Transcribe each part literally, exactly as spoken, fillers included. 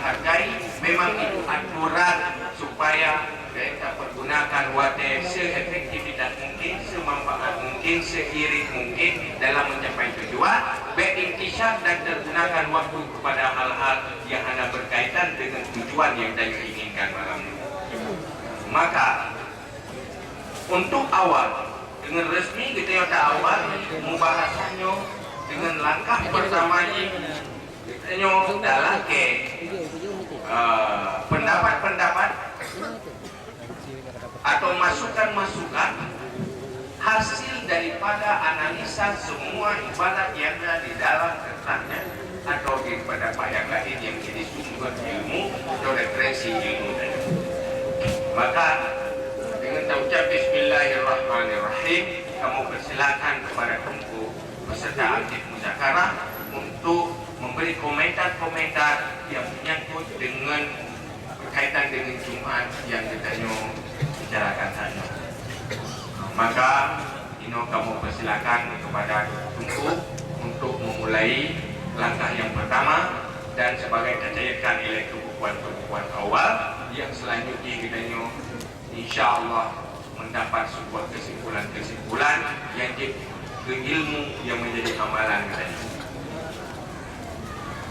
Hargai, memang itu aturan supaya, eh, tapergunakan watèe seefektivitas mungkin, semanfaat mungkin, seirit mungkin dalam mencapai tujuan, bèk intisar dan tergunakan waktu kepada hal-hal yang hana berkaitan dengan tujuan yang tanyoe inginkan malam nyoe. Maka, untuk awal, dengan resmi geutanyoe ta-awal mubahasah nyoe dengan langkah pertama jih, geutanyoe talakèe, eh, pendapat-pendapat atau masukan-masukan hasil daripada analisa semua ibarat yang ada di dalam kertasnya atau di pendapat yang lain yang jadi sumber ilmu atau referensi ilmu tadi. Maka, dengan taucap bismillahirrahmanirrahim, kamoe persilakan kepada Teungku beserta Aktif Muzakarah untuk memberi komentar-komentar yang menyangkut dengan, berkaitan dengan Jumat yang geutanyoe bicarakan saat nyoe. Maka, inoe kamoe persilakan kepada Teungku untuk memulai langkah yang pertama dan sebagai tacayetkan ilèe keubukuan-keubukuan awal yang selanjutnya geutanyoe insya Allah mendapat sebuah kesimpulan-kesimpulan yang jeuet keu ilmu yang menjadi amalan geutanyoe.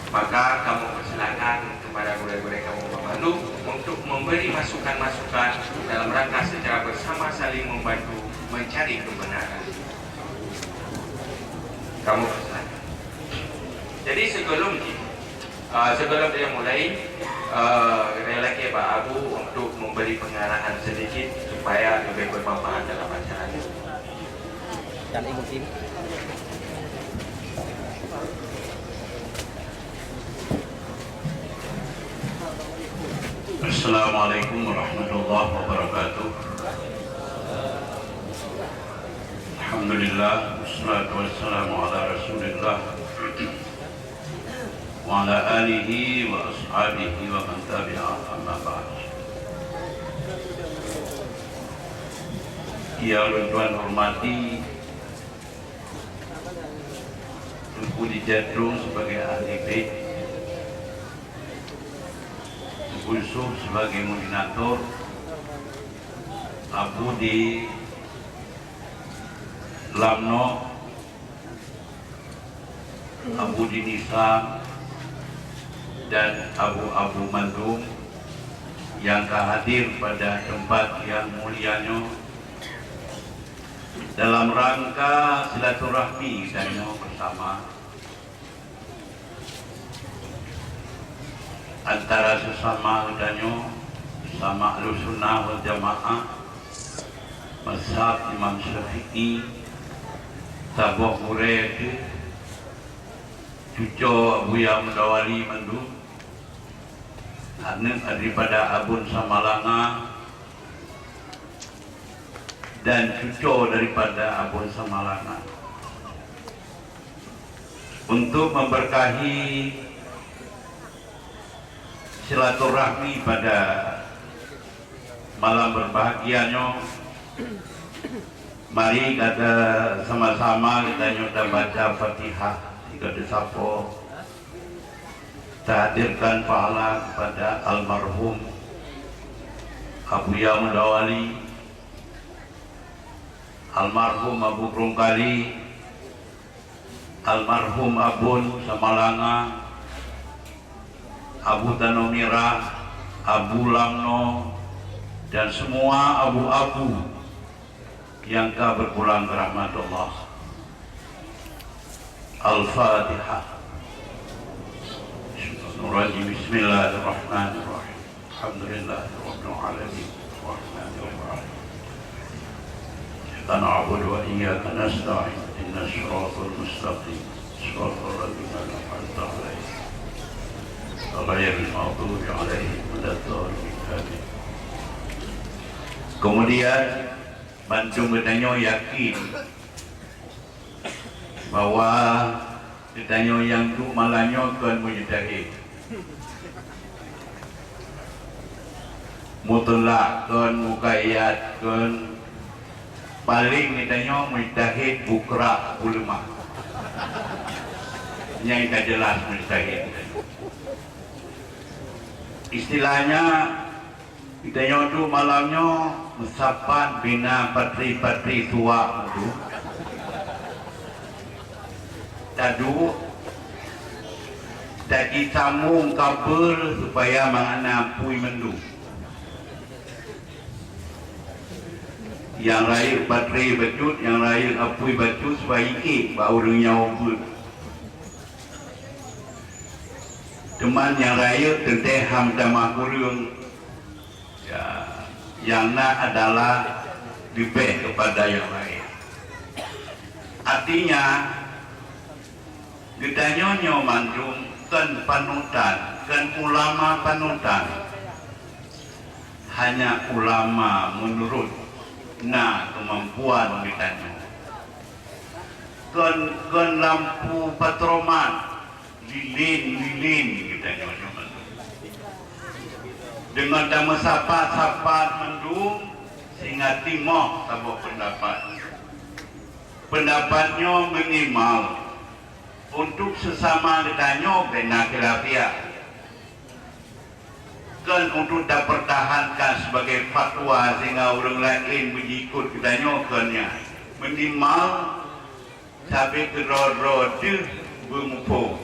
Maka kamoe persilakan kepada gurèe-gurèe kamoe banmandum untuk memberi masukan-masukan dalam rangka secara bersama saling membantu mencari kebenaran. Kamoe persilakan. Jadi, sebelum ni, Ah, sebelum dia mulai, ah, saya lakèe bak Abu untuk memberi pengarahan sedikit supaya lebih bermanfaat dalam acara ini. Dan Ibu Tim. Assalamualaikum warahmatullahi wabarakatuh. Alhamdulillah, wassalatu wassalamu ala Rasulillah. Wa ala alihi wa ashabihi wa man tabi'ah, amma ba'd. Yang ulôn tuan hormati, Teungku Dijatun sebagai ahli bait, Teungku Yusuf sebagai moderator, Abu di Lamno, Abu Dinisa dan abu-abu mandum nyang ka hadir pada tempat nyang mulia nyoe dalam rangka silaturahmi tanyoe bersama antara sesama tanyoe, sesama Ahlussunnah wal Jamaah, mazhab Imam Syafi'i, saboh gurèe teuh, cuco Abuya Mudawali mandum, aneuk daripada Abon Samalanga, dan cuco daripada Abon Samalanga. Untuk memberkahi silaturahmi pada malam berbahagia nyoe, mari gata sama-sama geutanyoe tabaca Fatihah sigoe teusapo, tahadirkan pahala kepada almarhum Abuya Mudawali, almarhum Abu Krungkali, almarhum Abon Samalanga, Abu Tanoh Mirah, Abu Lamno, dan semua abu-abu yang ka berpulang ke rahmat Allah. Al-Fatihah. Bismillahirrahmanirrahim. Alhamdulillahirabbil alamin. Arrahmanirrahim. Iyyaka na'budu wa iyyaka nasta'in. Ihdinas siratal mustaqim. Siratal ladzina an'amta 'alaihim. Ghairil maghdubi 'alaihim waladdallin. Amin. Kemudian, bantu geutanyoe yakin bahwa geutanyoe nyang duek malam nyoe kon mujtahid mutlak, kon muqayyad, kon, paléng geutanyoe mujtahid bukrah, buleumah. Nyang ka jeulaih mujtahid. Istilahnya, geutanyoe tu malam nyoe meusapat bina patri-patri suwak tu. Taduek, taji sambong kabel supaya mangat na apui mandum. Nyang rayeuk patri bacut, nyang rayeuk apui bacut, supaya ék bak ureuëng nyang ubeut. Teuma nyang rayeuk teuntée han tamah kureueng, ya, nyang na adalah leubeh keupada nyang laén. Artinya, geutanyoe nyoe mandum kon panutan, kon ulama panutan. Hanya ulama meunurot na keumampuan geutanyoe. Kon, kon lampu petromak, lilin-lilin geutanyoe nyoe mandum. Deungon tameusapat-sapat mandum, sehingga timoh saboh peundapat. Peundapat nyoe minimal untuk seusama geutanyoe bèk na khilafiah. Kon untuk tapeurtahankan sibagai fatwa sehingga ureuëng laén beujiikot geutanyoe, kon nyan. Minimal sabe keudroe-droe deuh beumuphom.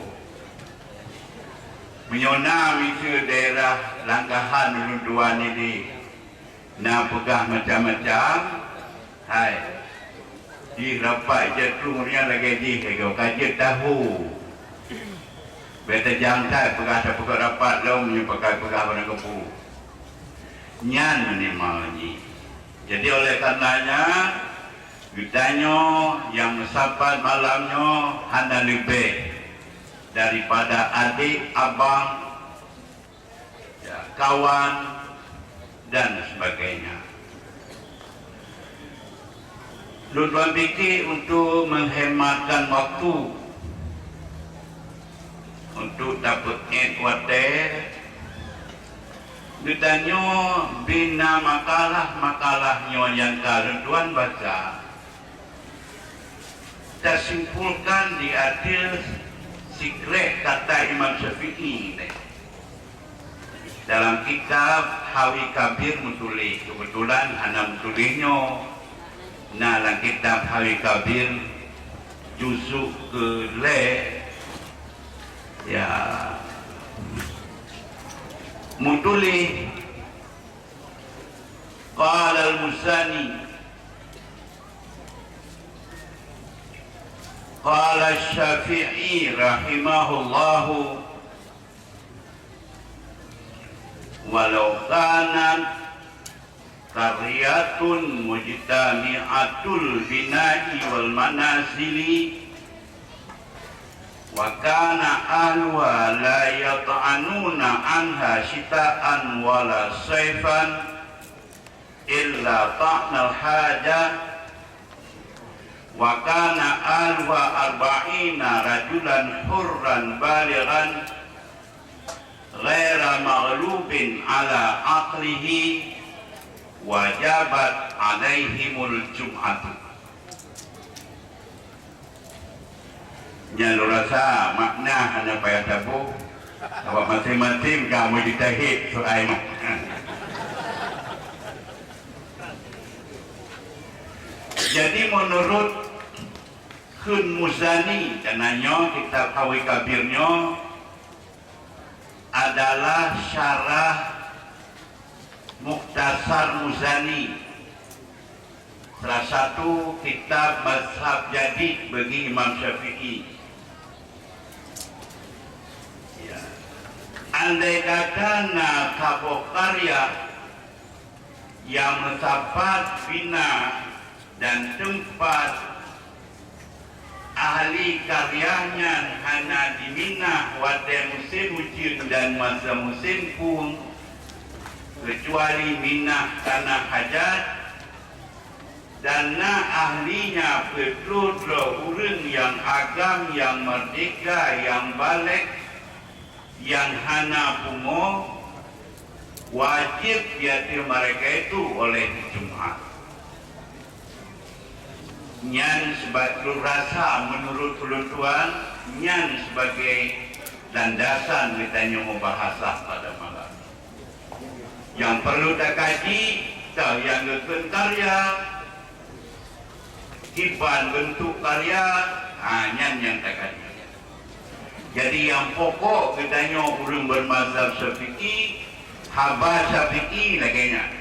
Meunyoe na miseue daerah Langkahan ulôn tuan nyoe na peugah macam-macam, hai, jih rapat ija trueng nyan lagée jih lagée ka jeuet tahu. Bèk tajang that peugah tapeugah rapat lom nyoe pakai peugah barang keubu. Nyan minimal jih. Jadi oleh karenanya, geutanyoe nyang meusapat malam nyoe hana leubeh daripada adék, abang, ya, kawan, dan sebagainya. Lôn tuan pike untuk menghematkan waktu, untuk tapeuet watée, geutanyoe bina makalah-makalah nyoe nyang ka lôn tuan baca. Tasimpulkan di ateueh sikrek kata Imam Syafi'i. Dalam kitab Hawi Kabir meutuléh, keubeutulan hana meutuléh nyoe, na lam kitab Hawi Kabir juzuk keu lhée, ya, meutuléh, qala al-Muzani, qala Syafi'i rahimahullahu, walau kanat qaryatun mujtami'atul bina'i wal manazili, wa kana ahluha la yat'anuna anha syita'an wala saifan, illa ta'nal hajah, wa kana ahluha arba'ina rajulan hurran balighan ghaira maghlubin ala aqlihi, wajabat alaihimul jum'atu. Nyan lôn rasa makna hana payah taboh, sabab maséng-maséng ka meujitahid soai mah. Jadi, meunurot kheun Muzani, karna nyoe kitab Hawi Kabir nyoe adalah syarah Mukhtasar Muzani, salah satu kitab mazhab jadid bagi Imam Syafi'i. Ya. Andai kata na saboh karya nyang meusapat bina dan teumpat ahli karya nyan hana jiminah watée musém ujeuen dan masa musém pueng, keucuali minah tanah hajat, dan na ahlinya peuet ploh droe ureuëng nyang agam, nyang meurdehka, nyang balek, nyang hana pungo, wajéb di ateueh meureka itu oleh Jumat. Nyan sebab lôn rasa, meunurot ulôn tuan, nyan sebagai landasan geutanyoe meubahasa pada malam. Nyang perlu takaji, teuh nyang geukheun karya, kiban beuntuk karya, ha, nyan nyang takaji. Jadi, nyang pokok geutanyoe ureuëng bermazhab Syafi'i, haba Syafi'i lagée nyan.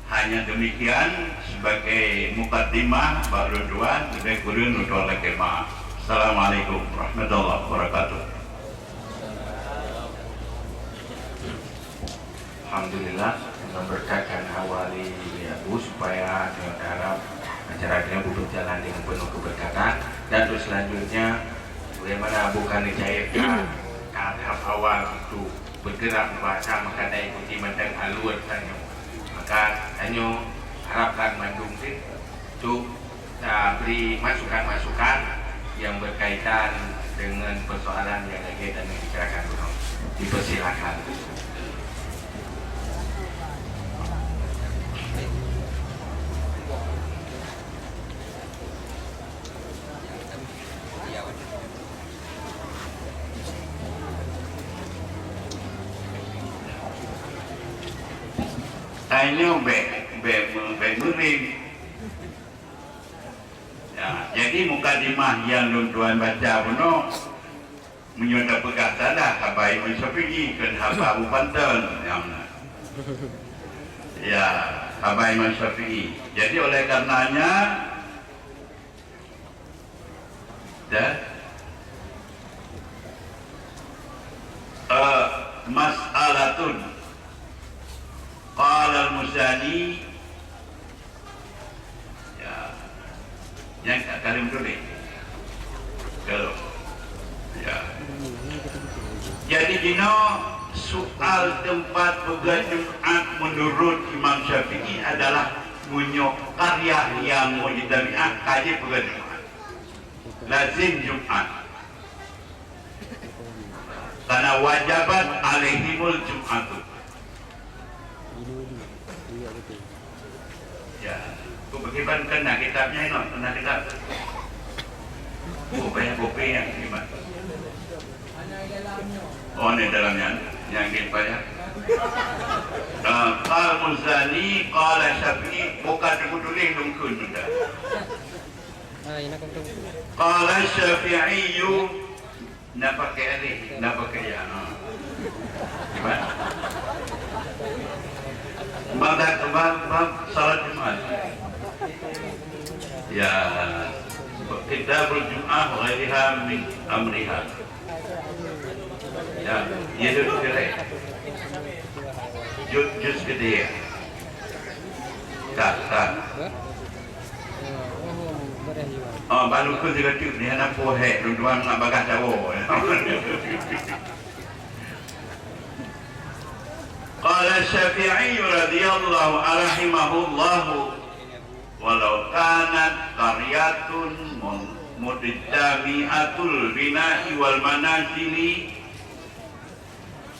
Hanya demikian sebagai mukaddimah bak lôn tuan, leubeh kureueng lôn tuan lakée maaf. Assalamualaikum warahmatullahi wabarakatuh. Alhamdulillah, dengan berkat dan awali ya Bu, supaya dengan harap acara ini berjalan dengan penuh keberkatan. Dan untuk selanjutnya, bagaimana Abu kami cairkan tahap awal untuk bergerak membaca, maka dah ikuti mantong alur tanyoe. Maka tanyoe harapkan mandum cit untuk, ah, beri masukan-masukan yang berkaitan dengan persoalan yang lagi dan dibicarakan dulu. Dipersilakan. Tanyoe bék, bék, bék meurim. Ya, jadi mukadimah nyang lôn tuan baca bunoe, meunyoe tapeugah salah haba Imam Syafi'i, kheun haba Abu Panton. Ya, ya, haba Imam Syafi'i. Jadi oleh karenanya, dah, eh, mas'alatun. Qala al-Muzani, ya, nyang ka kali meutuléh. Kalau, ya. Jadi jinoe soal teumpat peugah Jumat menurut Imam Syafi'i adalah meunyoe karya nyang mujtami'ah ka jipeugah Jumat. Lazim Jumat. Karena wajabat alaihimul Jum'atu. Ya, tu bagaimana kena kitabnya ini, kena kitab. Oh, banyak kopi yang terima. Oh, ini dalamnya, yang di apa ya? Ah, qala Muzani, qala Syafi'i, bukan aku tulis lungkun juga. Ah, ini kan tu. Qala Syafi'i, na pakai alif, na pakai ya. Ha. Cuba. Bab, bab, bab salat Jumat. Ya, kitabul Jum'ah wa ghairiha min amriha. Ya, ya, dia tu kira. Juz, juz kedua. Ka, ka. Oh, baru ku tiga tu ni anak pohek, dua nak bagah dawa. Qala Syafi'i radhiyallahu rahimahullahu, walau kanat qaryatun mun-, mujtami'atul bina'i wal manazili,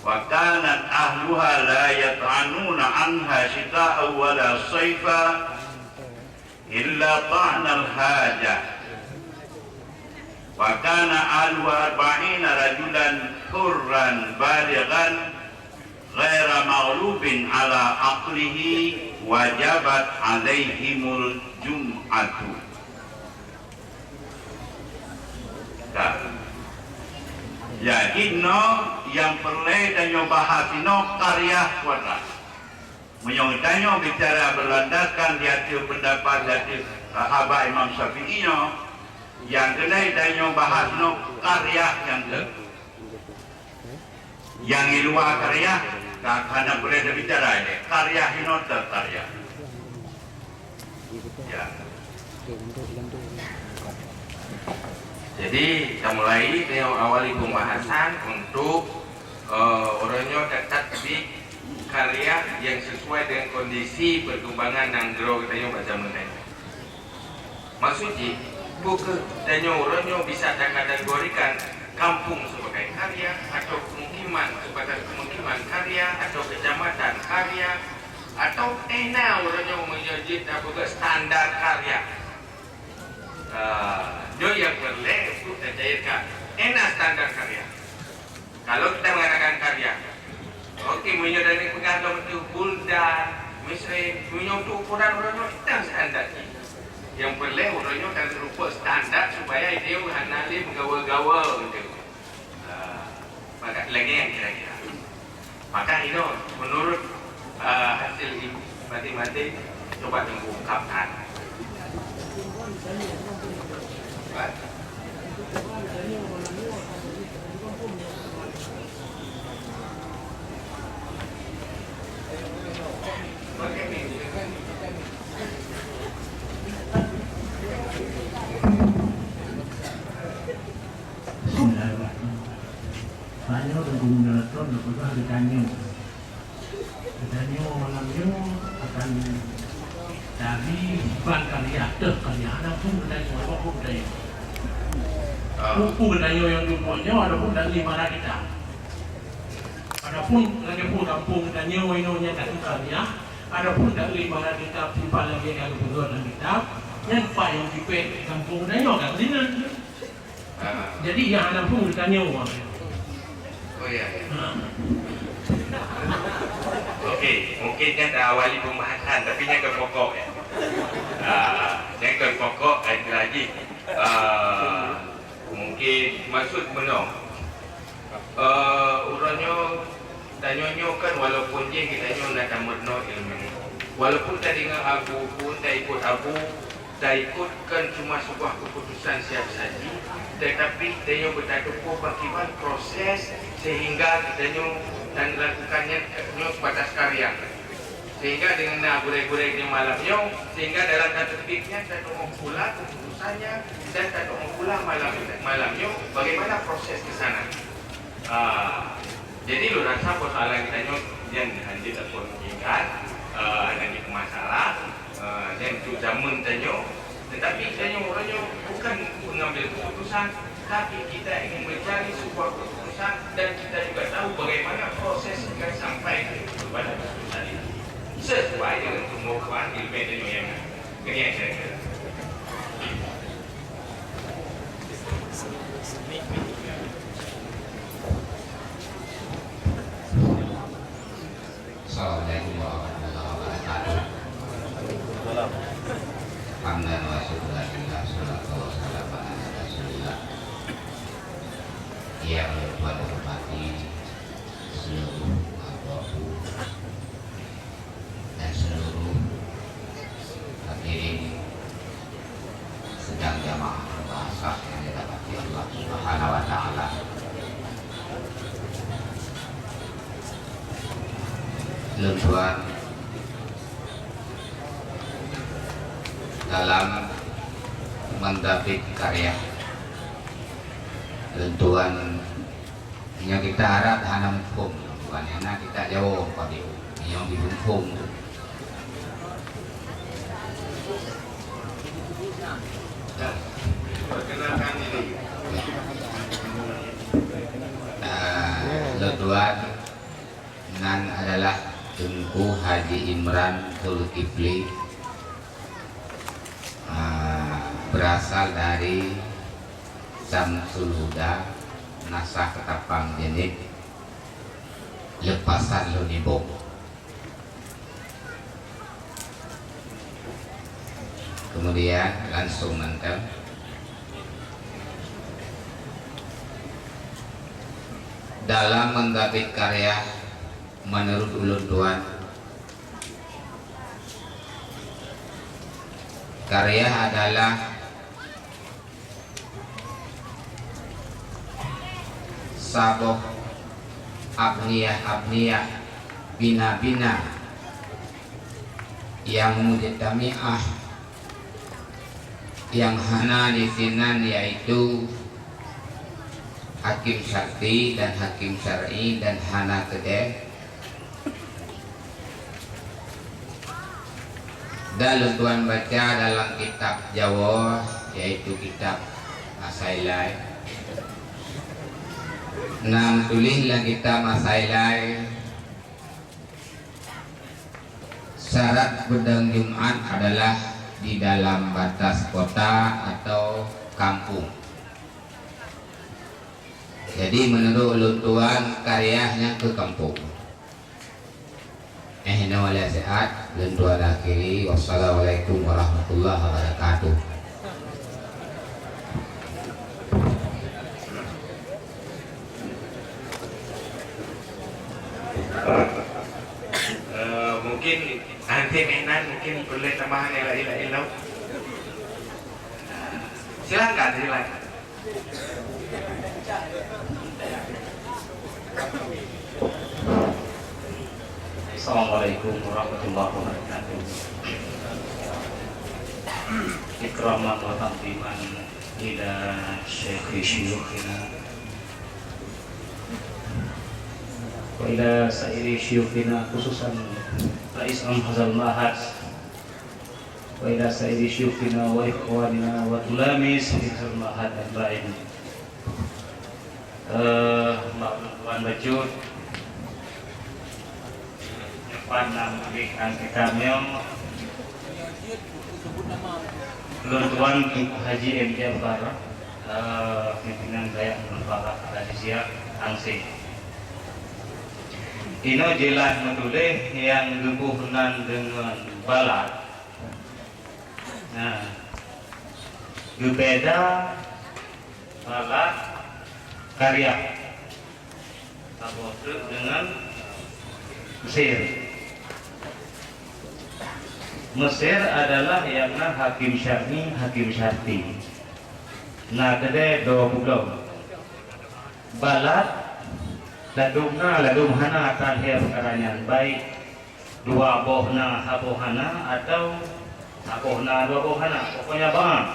wa kanat ahluha la yat'anuna anha syita'an wa la saifa illa ta'nal hajah. Wa kana ahluha arba'ina rajulan hurran balighan ghaira maghlubin ala aqlihi wajabat alaihimul jum'atu. Ka. Jadi, nyoe nyang peureulée tanyoe bahas inoe karya kuadrat. Meunyoe tanyoe bicara berlandaskan di ateueh pendapat, di ateueh haba Imam Syafi'i nyoe, nyang keuneuk tanyoe bahas nyoe karya nyang teuh. Nyang di luwa karya, ka hana boleh tabicara lé. Karya hinoe teuh karya. Ya. Jadi, kita mulai, kita awali pembahasan untuk, eh, orang nyoe tetap di karya yang sesuai dengan kondisi perkembangan nanggroe kita nyoe bak zaman nyoe. Maksud jih, peu kheueh tanyoe uroe nyoe bisa takategorikan kampung sebagai karya, atau pemukiman sebagai pemukiman karya, atau kecamatan karya, atau ena uroe nyoe meunyoe jeuet tapeugah standar karya? Ah, nyoe nyang peureulée untuk tacairkan. Ena standar karya. Kalau kita mengatakan karya, oh, Meunyoe dari peugah lom tu buldan, mesra, meunyoe tu ukuran uroe nyoe, tan standar jih. Nyang peureulée uroe nyoe tan rupa standar supaya idéh hana lé meugawa-gawa gitu. Ah, maka lagée nyan kira-kira. Maka inoe, menurut, ah, hasil matématik, coba tunggu ungkapkan. Bismillahirrahmanirrahim. Tanyoe dan gurèe jalan thôn, geupeugah geutanyoe. Geutanyoe malam nyoe akan tabi ban karya, teuh karya, hana pun geutanyoe, hana pun geutanyoe. Ah. Buku geutanyoe nyang dudoe nyoe, adapun dan lima kitab. Adapun lagèe peue gampông geutanyoe inoe nyan dak teuh karya, adapun dan lima kitab simpan lagèe nyang geupeugah lam kitab, nyan pat nyang sipék gampông geutanyoe dak sinan. Ah. Jadi, nyang hana pun geutanyoe. Oh, ya, ya. Ha. Okey, mungkin nyan dah awali pembahasan, tapi nyan kon pokok, ya. Ah, nyan kon pokok, lain lagi. Ah, mungkin maksud meunoe. Eh, uroe nyoe Tanyoe nyoe kan walaupun jih geutanyoe na tameurunoe iéleumé, walaupun tadeungoe Abu pun, taikot Abu, taikot kan cuma sebuah keputusan siap saji, tetapi tanyoe beutatupeue pakriban proses sehingga geutanyoe dan lakukan nyan nyoe sebatas karya. Sehingga deungon na gurèe-gurèe nyoe malam nyoe, sehingga dalam tateubiet nyan tatu'oh pula keputusannya dan tatu'oh pula malam, malam nyoe bagaimana proses ke sana. Ah, jadi lôn rasa persoalan geutanyoe nyan hanjeuet takon mungkinkan, eh, hana jeuet masalah, eh, nyan untuk jameun tanyoe. Tetapi tanyoe uroe nyoe bukan pengambil keputusan, tapi kita ingin mencari sebuah keputusan dan kita juga tahu bagaimana proses hingga sampai kepada keputusan itu. Sesuai dengan tumbuhan ilmu tanyoe nyang na. Keunyan saya kira. Assalamualaikum warahmatullahi wabarakatuh. Hamdan wa syukran lillah, salatu wa salamu ala Rasulillah. Yang Tuhan hormati, seluruh anggota dan seluruh hadirin sidang jamaah bahasa yang dirahmati Allah Subhanahu wa Ta'ala. Lôn tuan dalam mendapik karya lôn tuan Nyoe kita harap hana muphom, bukan hana kita jaweueb, tapi nyoe dimuphom tu. Perkenalkan diri. Ah, lôn tuan nan adalah Teungku Haji Imran Zulkifli, ah, berasal dari Samsul Huda, Nasah Ketapang Jeunit, Lepasan Lheuh Nibong. Kemudian langsung mantap. Dalam menggapai karya, menurut ulôn tuan, karya adalah saboh abniyah-abniyah, bina-bina nyang mujtami'ah, nyang hana disinan, yaitu hakim syar'i dan hakim syar'i dan hana keudeh. Dan lôn tuan baca dalam kitab Jawoe, yaitu kitab Masailai. Na meutuléh lam kitab Masailai, syarat beudang Jumat adalah di dalam batas kota atau kampung. Jadi, menurut ulôn tuan, karya nyan keu kampung. Eh, inoe lé siat, lôn tuan akhiri. Wassalamualaikum warahmatullahi wabarakatuh. Eh, mungkin nanti mainan mungkin boleh tambahan yang lain-lain tau. Silakan, silakan. Assalamualaikum warahmatullahi wabarakatuh. Ikraman wa ta'ziman ila syekhi syuyukhina wa ila sa'iri syuyukhina, khususan Rais Am hazal Ma'had, wa ila sa'iri syuyukhina wa ikhwanina wa tulamiz hazal Ma'had ajma'in. Eh, bak ulôn tuan bacut, nyoe pat na meutuléh lam kitab nyoe, ulôn tuan Teungku Haji M Ja'far, eh, pimpinan Dayak Ulama Malaysia, Tangsé. Inoe jeulaih meutuléh nyang geuboh nan deungon balat. Nah, geubeda balat karyah saboh treuk deungon Mesir. Mesir adalah nyang na hakim syar'i, hakim syarti. Na keudeh dua peuglom. Balat ladôm na, ladôm hana, tan lhèe peukara nyan, baik dua boh na, saboh hana, atau saboh na, dua boh hana, pokoknya ba.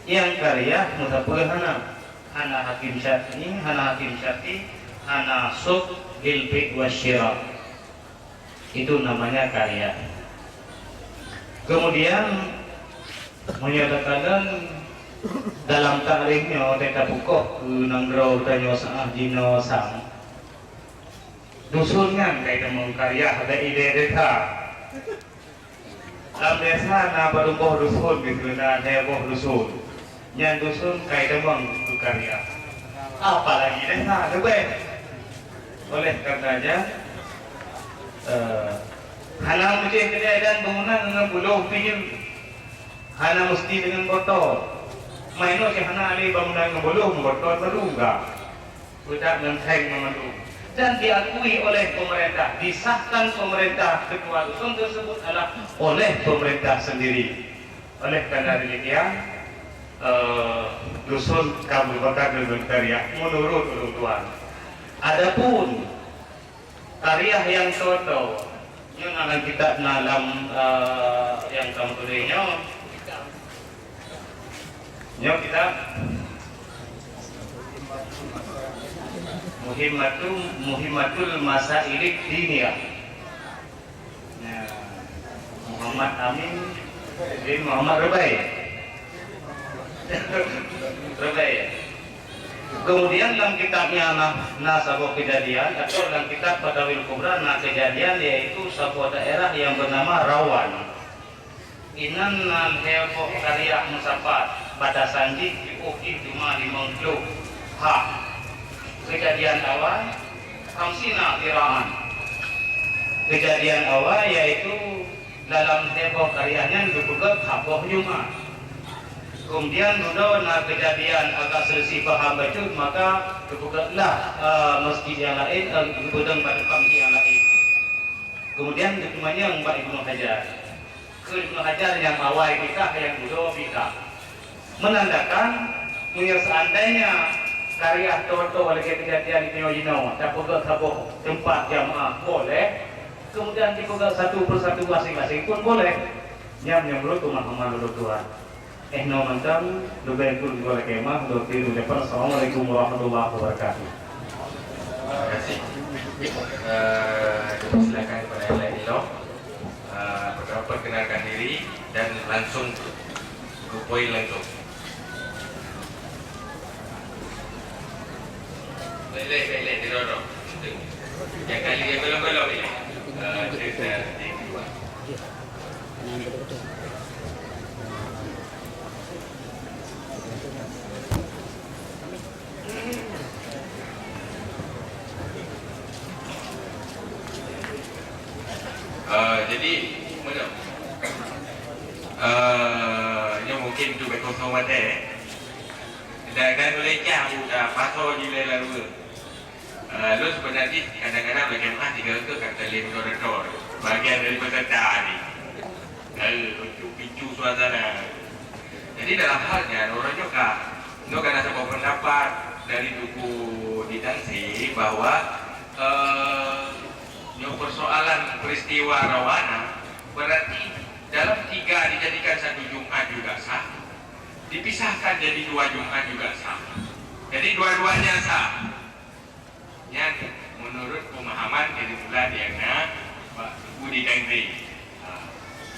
Nyang karyah meusapeue hana, hana hakim syar'i, hana hakim syar'i, hana suk bil bai' wa syira. Itu namanya karyah. Kemudian, meunyoe takalon dalam takrif nyoe, teuka peukoh keu nanggroe geutanyoe seuah jinoe sang. Dusun nyan kai tamong karyah, ada idée desa. Lam desa na barumboh dusun, di sinan na lhèe boh dusun. Nyan dusun kai tamong keu karyah. Apalagi desa leubeh. Oleh karena nyan, eh, hana meucéh keudè dan bangunan ngon buloh piyeue. Hana meusti deungon botol. Meunyoe cit hana lé bangunan ngon buloh, botol baru ga. Peudak ngon seng meumandum. Dan diakui oleh pemerintah, disahkan pemerintah ketua dusun tersebut adalah oleh pemerintah sendiri. Oleh karena demikian, eh, dusun ka merupakan dusun karyah menurut ulôn tuan. Adapun karyah nyang toe-toe, nyoe na lam kitab, na lam, eh, nyang ka meutuléh nyoe. Nyoe kitab Muhimmatu-, Muhimmatul Masailid Diniyah. Nah, Muhammad Amin bin Muhammad Rubai. Rubai. Kemudian lam kitab nyan na, na saboh keujadian, atau lam kitab Fatawil Kubra na keujadian, yaitu saboh daerah yang bernama Rawan. Inan na lhèe boh karyah meusapat, batasan jih jiôh jih cuma limong ploh ha. Keujadian awai, khamsina zira'an. Keujadian awai yaitu dalam lhèe boh karyah nyan geupeugöt saboh Jumat. Keumudian dudoe na keujadian agak seuleusih paham bacut, maka geupeugötlah, eh, meuseujid nyang laén, eh, geupeudong bak teumpat meuseujid nyang laén. Keumudian geuteumanyong bak Ibnu Hajar. Keu Ibnu Hajar nyang awai pih kah, nyang dudoe pih kah. Menandakan, meunyoe seandainya karyah toe-toe lagèe keujadian di tanyoe jinoe, tapeugöt saboh teumpat jamaah boleh, kemudian dipeugöt satu persatu masing-masing pun boleh. Nyan meunurot pemahaman ulôn tuan. Eh, nyoe mantong, leubeh kureueng dua lakèe mah, lôn tiru depan. Assalamualaikum warahmatullahi wabarakatuh. Terima kasih. Eh, silakan kepada yang lain dulu. Eh, perkenalkan diri dan langsung ke poin langsung. Baik, baik, baik, baik, dulu, dulu. Yang kali yang belum-belum ni. Eh, cerita, cerita. Jadi, mana? Eh, nyoe mungkin tu bekosong watèe. Dan, dan boleh cah budak paso jilai lalu. Eh, lôn sebenarnya kadang-kadang lagèe meu'ah tiga ke kata lé motor-motor. Bagian dari peserta ni. Eh, untuk picu suasana. Jadi dalam hal nyan, ureueng nyoe ka, nyoe ka na saboh pendapat dari tuku di Tangsi bahwa, eh, nyoe persoalan peristiwa Rawana berarti dalam tiga dijadikan satu Jumat juga sah, dipisahkan jadi dua Jumat juga sah. Jadi dua-duanya sah. Nyan menurut pemahaman dari mula dia na Pak Budi Dangri. Ha,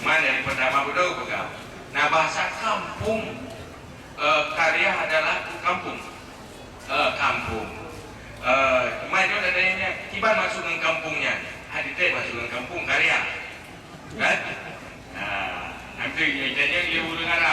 cuma dari pertama betul pegang. Nah, bahasa kampung, eh, karya adalah kampung. Eh, kampung. Eh, cuma itu adanya kiban masuk dengan kampungnya. Hadite masuk dengan kampung karya. Kan? Nah, nanti dia jadi dia urang Arab.